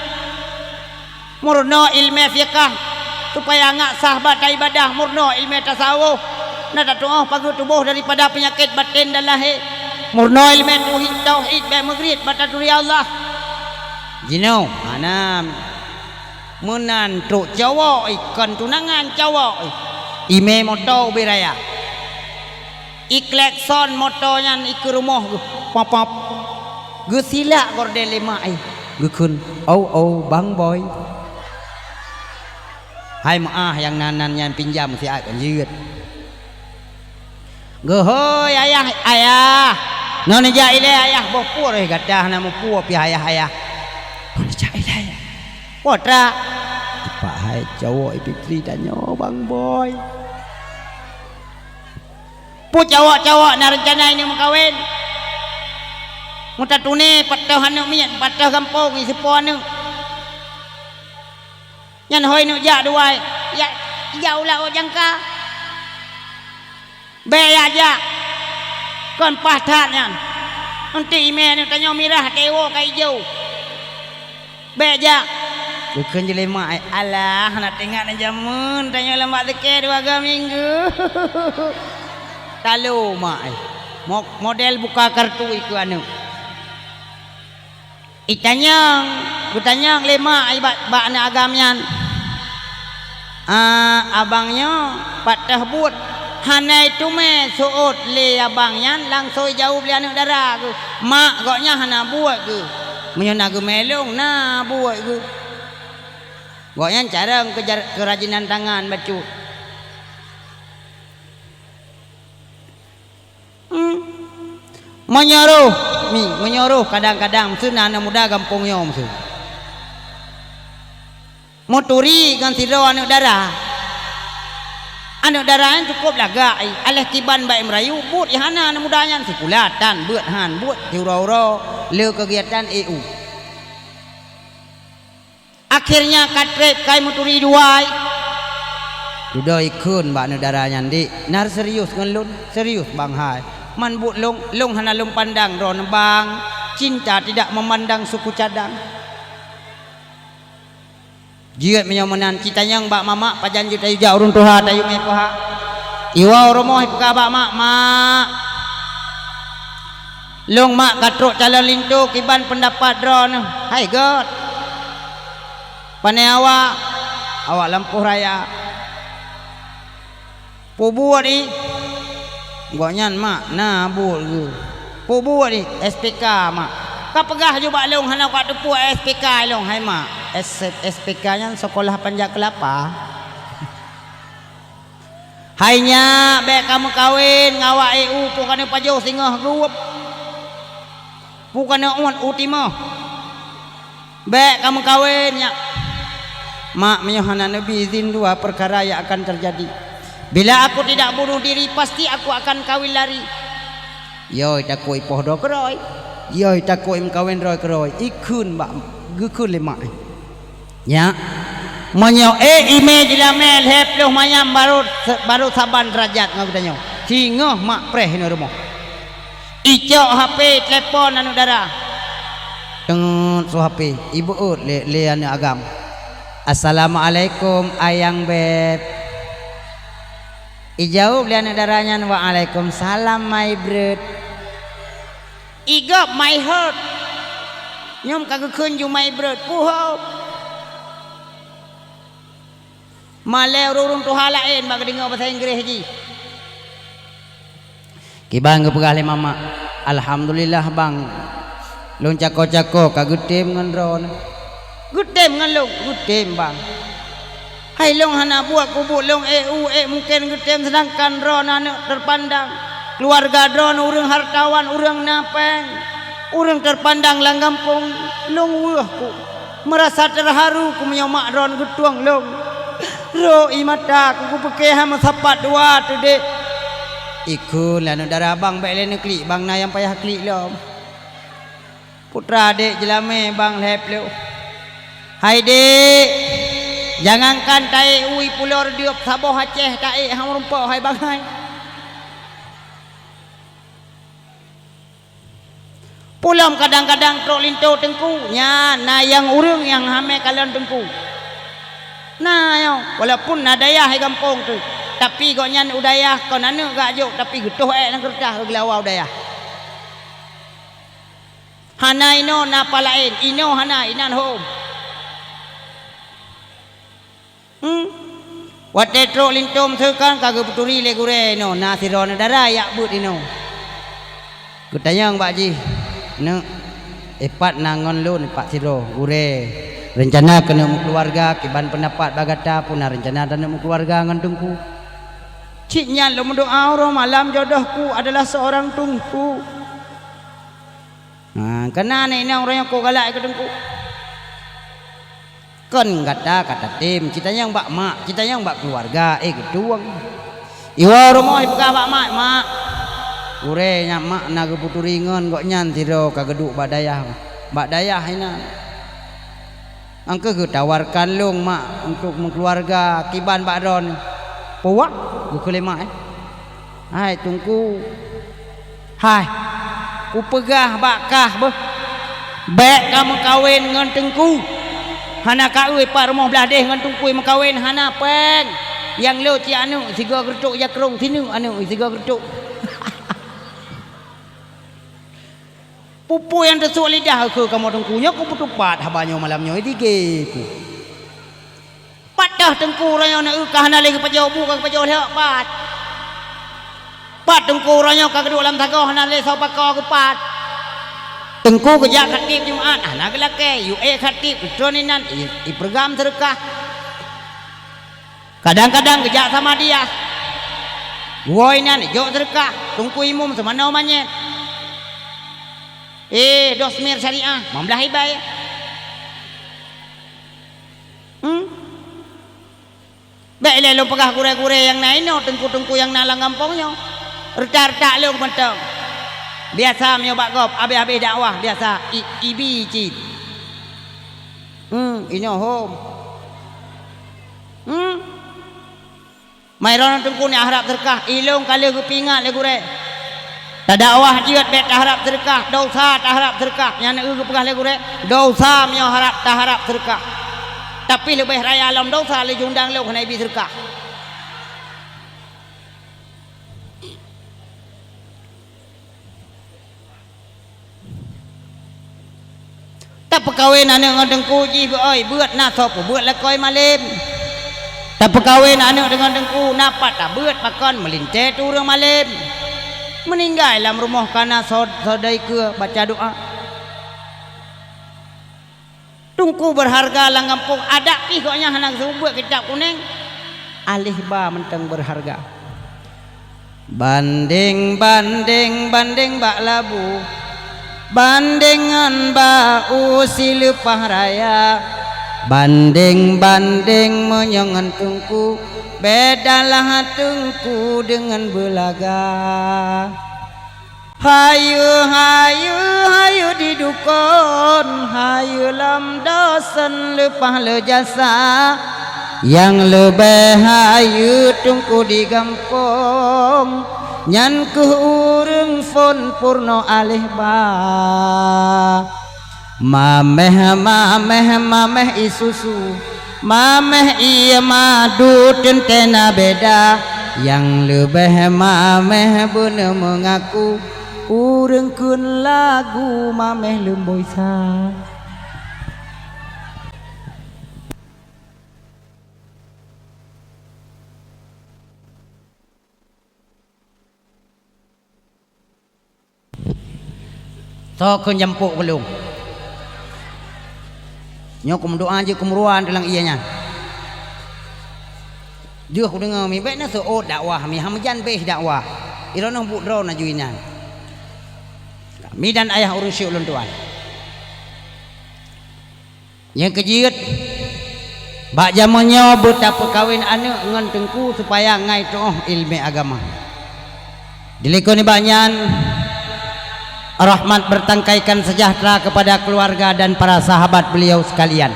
Meurunoe iéleumé fiqah, supaya ngat sah bak taibadah, meurunoe iéleumé tasawuf, na tatuoh pageue tuboh daripada peunyakét batén dan lahé. Meurunoe iéleumé tauhid, tauhid bék meugriet bak taturi Allah. Jinoe hana meunan trok cowok, ikon tunangan cowok, imé moto ubé raya. Iklekson moto nyan ikeue rumoh geuh, pop-pop. Geusilak gorden lé mak, eh, geukheun, "Oh, oh, Bang Boy." Hai meu'ah nyang nan-nan nyan pinjam siat kon jeuet. "Geuhôi ayah, ayah, nyoe neujak ilée ayah, boh pue roh gata hana muphom piah ayah, ayah." "Nyoe neujak ilée ayah." "Peue teuma?" "Teupah hai cowok Fitri tanyoe, Bang Boy." Peue cowok-cowok na reuncana inong meukawen? Meutatune patoh aneuk miet, patoh gampông, iseupo aneuk. Nyan hôi neuk jak dua, jak, jak u laôt jangka. Bék jak-jak. Kon paih that nyan. Eunteuk imé aneuk tanyoe mirah, ka iwoe ka ijo. Bék jak. Geukheun jeuet lé mak, eh, alah, hana teuingat nyan jameun tanyoe lam bak teuke dua ga minggu. Talo mak, eh. Mo-, model buka kartu ikeue aneuk. Itanyong, geutanyong lé mak, eh, bak, bak aneuk agam nyan. Ah, abang nyoe pat teuh buet, hana iteumé seuôt lé abang nyan, langsong jaweueb lé aneuk dara geuh, "Mak, gobnyan hana buet geuh." Meunyoe na geumé lôn, na buet geuh. Gobnyan carông keu jar-, keurajinan tangan bacut. Hmm. Meunyoe roh, mi, meunyoe roh kadang-kadang miseue na aneuk muda gampông nyoe miseue. Meuturi ngon sidroe aneuk dara. Aneuk dara nyan cukôp lagak, eh, aléh kiban bak meurayeuk, buet nyang hana aneuk muda nyan sikula tan, beuet han, buet siuroe-uroe le keugiatan E U. Akhirnya ka trép kai meuturi dua. Dudoe ikheun bak aneuk dara nyan, "Dik, na serius ngon lôn?" "Serius, Bang, hai. Man buet lôn, lôn hana lôn pandang droeneuh, Bang. Cinta tidak memandang suku cadang." Jeuet meunyoe meunan, ci tanyong bak mamak, pajan jeuet tayue jak ureuëng tuha, tayue mé peuhah. Iwoe u rumoh ipeugah bak mak, "Mak, lôn mak ka trok calon linto, kiban peundapat droeneuh?" "Hai gét." "Pané awak?" "Awak lampôh raya." "Peue buet ih?" "Gobnyan mak na buet geuh." "Peue buet ih?" "S P K mak." "Ka peugah ju bak lôn hana ka teupeu S P K lôn." "Hai mak, S-, S P K nyan sekolah panjat keulapa." "Hai nyak, bék ka meukawen ngon awak E U, peue ka neupajoh singoh geuweueb, peue ka neuôt u timoh. Bék ka meukawen nyak." "Mak, meunyoe hana neubi izin, dua peukara nyang akan teujadi. Bila aku tidak bunuh diri, pasti aku akan kawin lari." Yoi takot ipoh droe keudroe, yoi takot imeukawen droe keudroe, ikheun bak, geukheun lé mak. Nyak, meunyoe ék imé jilamé lhée ploh manyam barô, barô saban deurajat ngon geutanyoe. Singoh mak preh inoe rumoh. Icok H P telepon aneuk dara. Teungeut su H P, ibeuet lé, lé aneuk agam. "Assalamualaikum, Ayang Beb." Ijaweueb lé aneuk dara nyan, "Waalaikumsalam, my brut." "Igop my heart." Nyoe ka geukheun ju my brut. Puhop. Malée ureuëng tuha laén bak geudeungoe basa Inggréh jih. Kiban geupeugah lé mamak, "Alhamdulillah, Bang. Lôn cako-cako ka geutem ngon droeneuh." "Geutem ngon lôn?" "Geutem, Bang." "Hai lôn hana buet, kubuet lôn ék u ék mungken geutem, seudangkan droeneuh aneuk teupandang. Keuluwarga droeneuh ureuëng hartawan, ureuëng na péng, ureuëng teupandang lam gampông. Lôn weueh ku, meurasa teuharu ku meunyoe mak droeneuh geutueng lôn. Rhot ie mata ku, kupeuke hana meusapat dua teudeh." Ikheun lé aneuk dara, "Bang, bék lé neuklik, Bang, na nyang payah klik lom." Putra dék jeulamé bang lhée ploh. Hai dék, jangankan taék u i Pulo Reudeup, saboh Aceh taék han meurumpok hai bangai. Pulom kadang-kadang trok linto teungku, nyan na nyang ureuëng nyang hamé kalon teungku. Na nyoe, walaupun na dayah i gampông teuh, tapi gobnyan u dayah kon aneuk geujok, tapi geutoh ék lam keureutah geulawa u dayah. Hana inoe na palaén, inoe hana, inan hom. Hmm. Watée trok linto seukan ka geupeuturi lé gurée inoe, na sidroe aneuk dara jak beuet inoe. Geutanyong bak jih, "Neuk, ipat na ngon lôn ipat sidroe, gurée. Reuncana keuneuk meukeuluwarga, kiban peundapat bak gata, peue na reuncana taneuk meukeuluwarga ngon teungku?" "Cit nyan lôn meudoá uroe malam, jodohku adalah seorang teungku." Ha, keunan inong roh nyoe kok galak keu teungku. Kon gata ka tatem, ci tanyong bak mak, ci tanyong bak keuluwarga, éh geutueng. Iwoe rumoh ipeugah bak mak, "Mak, gurée nyan mak na geupeuturi ngon gobnyan sidroe ka geuduek bak dayah, bak dayah inan. Angkeuh geutawarkan lôn mak untuk meukeuluwarga kiban bak droeneuh." "Puwah," geukheun lé mak, eh. "Hai teungku, hai, kupeugah bak kah beuh, bék ka meukawen ngon teungku. Hana ka eu ipat rumoh blaih déh ngon teungku meukawen, hana péng. Nyang le cit aneuk sigoe geureutôk jakrong, sineuk aneuk sigoe geureutôk." Peue-peue nyang teusuek lidah keu kamoe teungku nyoe, kupeutupat haba nyoe malam nyoe dige ku. Pat Ah, teungku uroe nyoe na eu ka hana lé geupajoh bu, ka geupajoh lhok pat. Pat teungku uroe nyoe ka geuduek lam sagoe hana lé soe pakoe geupat. Teungku geujak khatib Jumat hana geulakée, yue khatib, uroe nyan i, ipeureugram seureukah. Kadang-kadang geujak Samadiyah. Woe nyan jok seureukah, teungku imum seumanoe manyét. Eh, dosmir syariah, mamlah ibai. Hmm? Bék ilée lôn peugah gurée-gurée nyang na inoe, teungku-teungku nyang na lam gampông nyoe. Retak-retak lôn mantong. Biasa meunyoe bak gob, habéh-habéh dakwah, biasa i, ibi cit. Hmm, inoe hom. Hmm. Mai droeneuh teungku nyak harab seureukah, ilôn ka lheueh geupeuingat lé gurée. Tadakwah jeuet bék taharab seureukah, dosa taharab seureukah. Nyan eu geupeugah lé gurée, dosa meunyoe harab taharab seureukah. Tapi leubeh raya lom dosa lé jiundang lôn hana ibi seureukah. Tapeukawen aneuëk ngon teungku jih beu-oi, beuet na soe peubeuet lakoe malem. Tapeukawen aneuëk deungon teungku, na pat tabeuet pakon meulintée tu ureuëng malem. Meuninggai lam rumoh ka na soe, soe dai keue baca doa. Teungku beurharga lam gampông, adak pih gobnyan hana geuseumeubeuet kitab kunéng, aléh ba mantong beurharga. Bandeng, bandeng, bandeng bak labu, bandeng ngon bak u sileupah raya. Bandeng, bandeng meunyoe ngon teungku, bédalah teungku deungon beulaga. Hayeue, hayeue, hayeue di dukon, hayeue lam dosen leupah le jasa. Nyang leubeh hayeue teungku di gampông, nyan kheueh ureuëng phon purnoe aléh ba. Mameh, mameh, mameh ie susu, mameh ie madu teuntée na beda. Nyang leubeh mameh beuneumeungaku, ureuëng kheun lagu mameh leumboi sa. Soe kheun jampôk keu lôn? Nyoe kumeudoá jeuet kumeuruan teulang ié nyan. Jeuh kudeungoe mi bék na seuôt dakwah mi, hameujan béh dakwah. Ironoe buet droe na ju inan. Mi dan ayah ureuëng syik ulôn tuan. Nyang keujeuet, bak jamén nyoe beutapeukawen aneuëk ngon teungku supaya ngai tuoh iéleumé agama. Dilikot nibak nyan, rahmat bertangkaikan sejahtera kepada keluarga dan para sahabat beliau sekalian.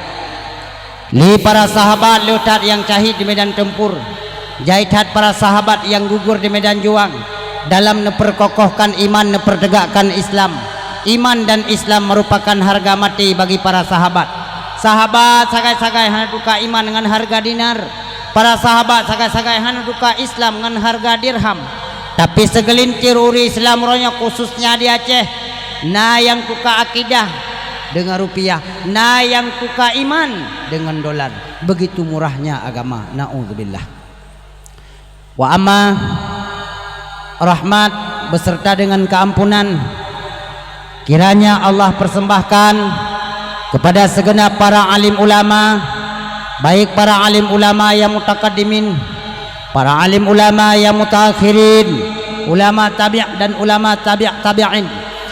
Li para sahabat le that nyang syahid di medan tempur, jai that para sahabat nyang gugur di medan juang dalam neupeukokohkan iman, neupeutegakkan Islam. Iman dan Islam merupakan harga mati bagi para sahabat. Sahabat sagai-sagai hana tuka iman ngon harga dinar. Para sahabat sagai-sagai hana tuka Islam ngon harga dirham. Tapi segelintir ureuëng Islam roh nyoe khususnya di Aceh, na nyang tuka akidah deungon rupiah, na nyang tuka iman deungon dolar. Begitu murahnya agama. Naudzubillah. Wa amma rahmat beserta dengan keampunan kiranya Allah persembahkan kepada segenap para alim ulama, baik para alim ulama yang mutakaddimin, para alim ulama yang mutaakhirin, ulama tabi' dan ulama tabi' tabi'in,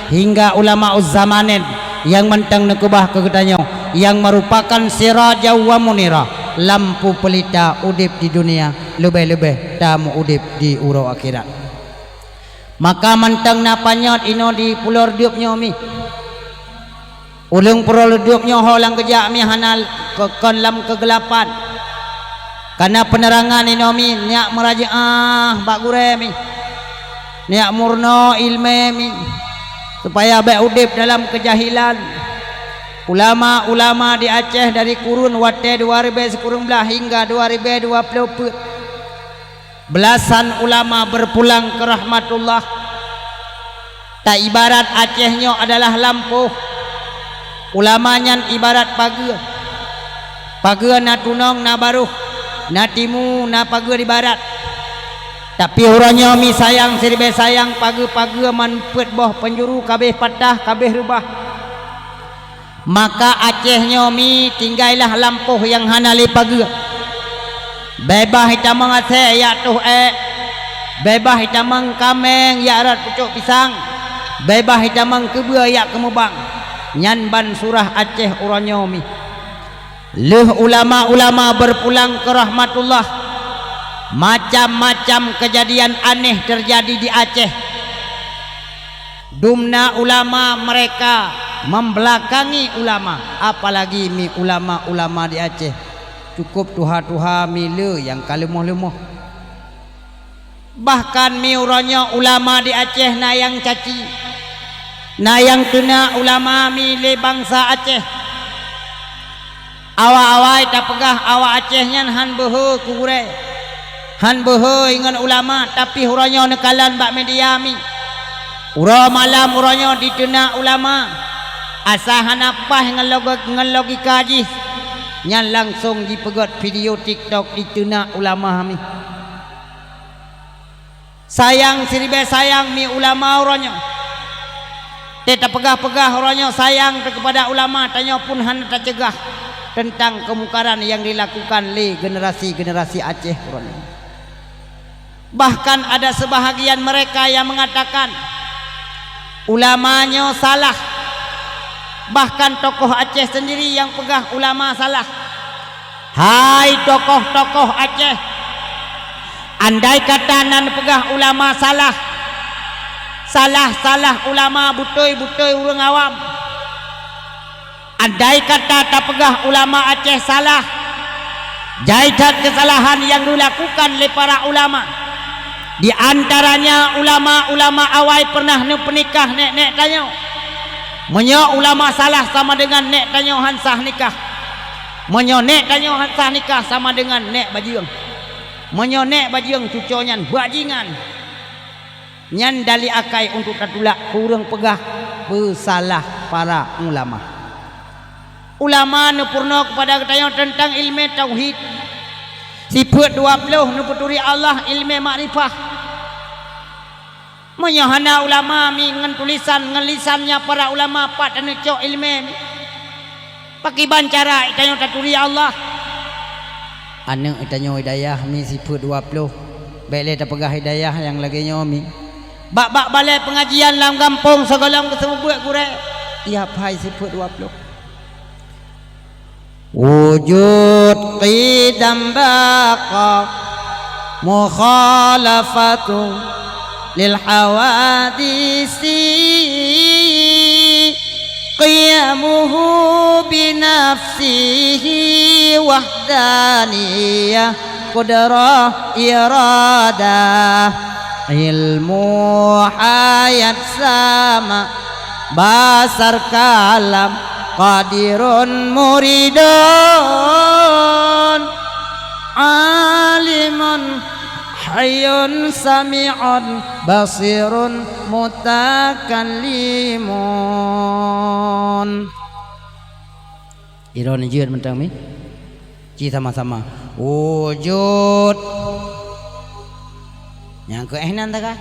hingga ulama uzzamanin yang mantong neukeubah keu geutanyoe, yang merupakan siraja wa munira, lampu pelita udeb di dunia, leubeh-leubeh tamu udeb di uroe akhirat. Maka mantong na panyöt inoe di pulo reudeup nyoe mi. Ureuëng pulo reudeup nyoe ho lam geujak mi hana ke-, kon lam keugeulapan. Kana peunerangan inoe mi, nyak meurajaah bak gurée mi. Nyak murno iéleumé mi, supaya bék udeb dalam keujahilan. Ulama-ulama di Aceh dari kurun watée dua ribée sikureueng blaih hingga dua ribée dua ploh peuet. Belasan ulama berpulang ke rahmatullah. Ta ibarat Aceh nyoe adalah lampôh. Ulama nyan ibarat pageue. Pageue na tunong, na barôh. Na timu, na pageue di barat. Tapi uroe nyoe mi sayang siribée sayang, pageue-pageue man peuet boh peunjuru kabeh patah, kabeh reubah. Maka Aceh nyoe mi tinggailah lampôh nyang hana lé pageue. Beubaih itamong asèe jak toh ék, beubaih itamong kaméng jak rot pucôk pisang, beubaih itamong keubeue jak keumeubang. Nyan ban surah Aceh uroe nyoe mi. Lheueh ulama-ulama berpulang ke rahmatullah, macam-macam kejadian aneh terjadi di Aceh. Dumna ulama mereka membelakangi ulama, apalagi mi ulama-ulama di Aceh. Cukup tuha-tuha mi le nyang ka leumoh-leumoh. Bahkan mi uroe nyoe ulama di Aceh na nyang caci, na nyang teuna ulama mi lé bansa Aceh. Awai-awai tapeugah awak Aceh nyan han beuhe keu gurée, han beuhe ngon ulama, tapi uroe nyoe neukalon bak media mi. Uroe malam uroe nyoe diteuna ulama, asai hana paih ngon logo-, ngon logika jih, nyan langsong jipeugét video TikTok diteuna ulama mi. Sayang siribée sayang mi ulama uroe nyoe. Teuh tapeugah-peugah uroe nyoe sayang teuh keupada ulama, tanyoe pun hana taceugah teuntang keumungkaran nyang dilakukan lé generasi-generasi Aceh uroe nyoe. Bahkan ada sebahagian mereka yang mengatakan ulama nyoe salah. Bahkan tokoh Aceh sendiri nyang peugah ulama salah. Hai tokoh-tokoh Aceh, andai kata na neupeugah ulama salah, salah-salah ulama, beutôi-beutôi ureuëng awam. Andai kata tapeugah ulama Aceh salah, jai that keusalahan nyang dilakukan lé para ulama. Di antaranya ulama-ulama awai pernah neupeunikah nék-nék tanyoe. Meunyoe ulama salah sama deungon nék tanyoe han sah nikah. Meunyoe nék tanyoe han sah nikah sama deungon nék bajeueng. Meunyoe nék bajeueng cucoe nyan bajingan. Nyan dali akai untuk tatulak keu ureuëng peugah peusalah para ulama. Ulama neupeurunoe keupada geutanyoe teuntang iéleumé tauhid. Sifeuet dua ploh neupeuturi Allah iéleumé makrifah. Meunyoe hana ulama mi ngon tulisan, ngon lisan nyan para ulama pat taneucok iéleumé mi? Pakiban cara geutanyoe taturi Allah? Aneuëk geutanyoe hidayah mi sifeuet dua ploh. Bék lé tapeugah hidayah nyang lagée nyoe mi. Bak-bak balée peungajian lam gampông sigohlom geuseumeubeuet gurée, tiep hai sifeuet dua ploh. Wujud qidam baqa mukhalafatu lil hawadisi. Qiyamuhu binafsihi wahdaniyah, qudrah iradah, ilmu hayat sama, basar kalam, qadirun muridun, alimun hayyun sami'un basirun mutakallimun. Droeneuh jeuet mantong mi. Ci sama-sama. Wujud. Nyang keu éh nan taga.